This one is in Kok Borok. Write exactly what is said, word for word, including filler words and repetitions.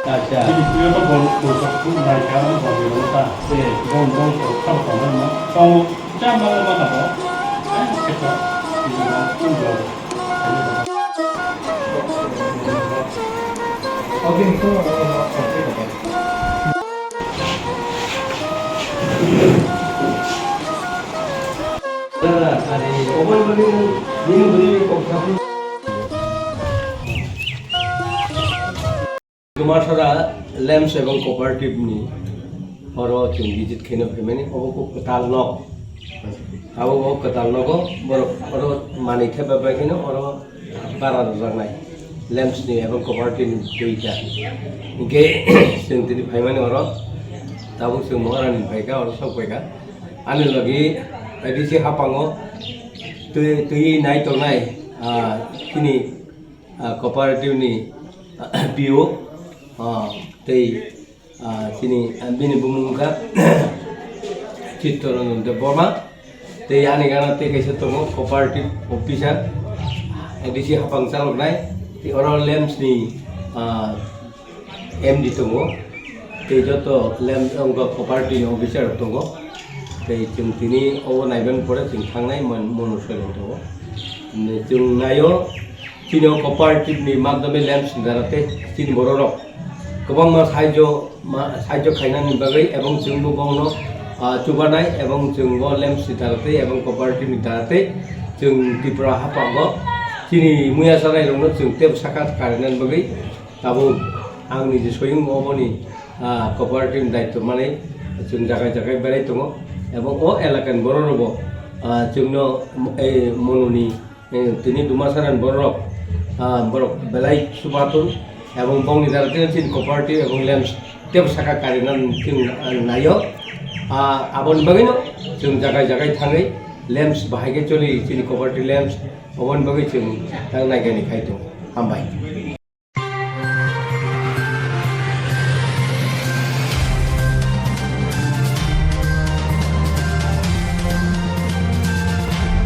Acha. Bini twi to bol, bol to khu nai ka, bol to ta. Eh. Bol, bol to kha to na. Tong cha ma ma ka to. Eh, khe to. Bini ma khu bol. Okay, so, Dumasara Lamps ebong cooperative ni oro chwng visit khaina phaimani, obo kok kwtal nok. Abo bo kwtal nogo borok oro manwi thepha bai kheno oro bara rwjaknai. Lamps ni ebong cooperative ni duita. Hinkhe chwng tini phaimani oro tabuk chwng Maharani phaikha, oro sok phaikha. Ani logi A D C haphango twi, twi nai tongnai, ah, chini, ah, cooperative ni P O, ah, tei, ah, chini, ah, bini bumung wngkha Chittaranjan Debbarma, tei ani gana tei kaisa tongo cooperative officer, A D C haphang chaloknai, tei oro Lamps ni, ah, M D tongo, tei joto Lamps wngkha cooperative ni officer rok tongo, tei chwng tini obo naiben pore chwng thangnai mon-, mono soilong tongo. Chwng naio, chini o cooperative ni madhyame Lamps ni dara tei chini borok rok kwbangma sahajyo, ma, sahajyo khainani bagwi, ebong chwngbo bongno, ah, chubanai, ebong chwngbo Lamps ni dara tei ebong cooperative ni dara tei chwng Tripura haphango chini muya sanai rokno chwng tebo saka karinani bagwi tabuk ang niji soyung oboni, ah, cooperative ni daityo manwi chwng jagai jagai berai tongo, ebong o elakani borok rokbo, ah, chwngno, eh, mononi, eh, tini Dumasarani borok rok, ah, borok belai chubathun, ebong bongni dara tei chini cooperative ebong Lamps tebo saka karina chwng, ah, naio. Ah, aboni bagwino chwng jagai jagai thangwi Lamps bahai khe choli chini cooperative Lamps oboni bagwi chwng tang naikani khai tongo. Hambai.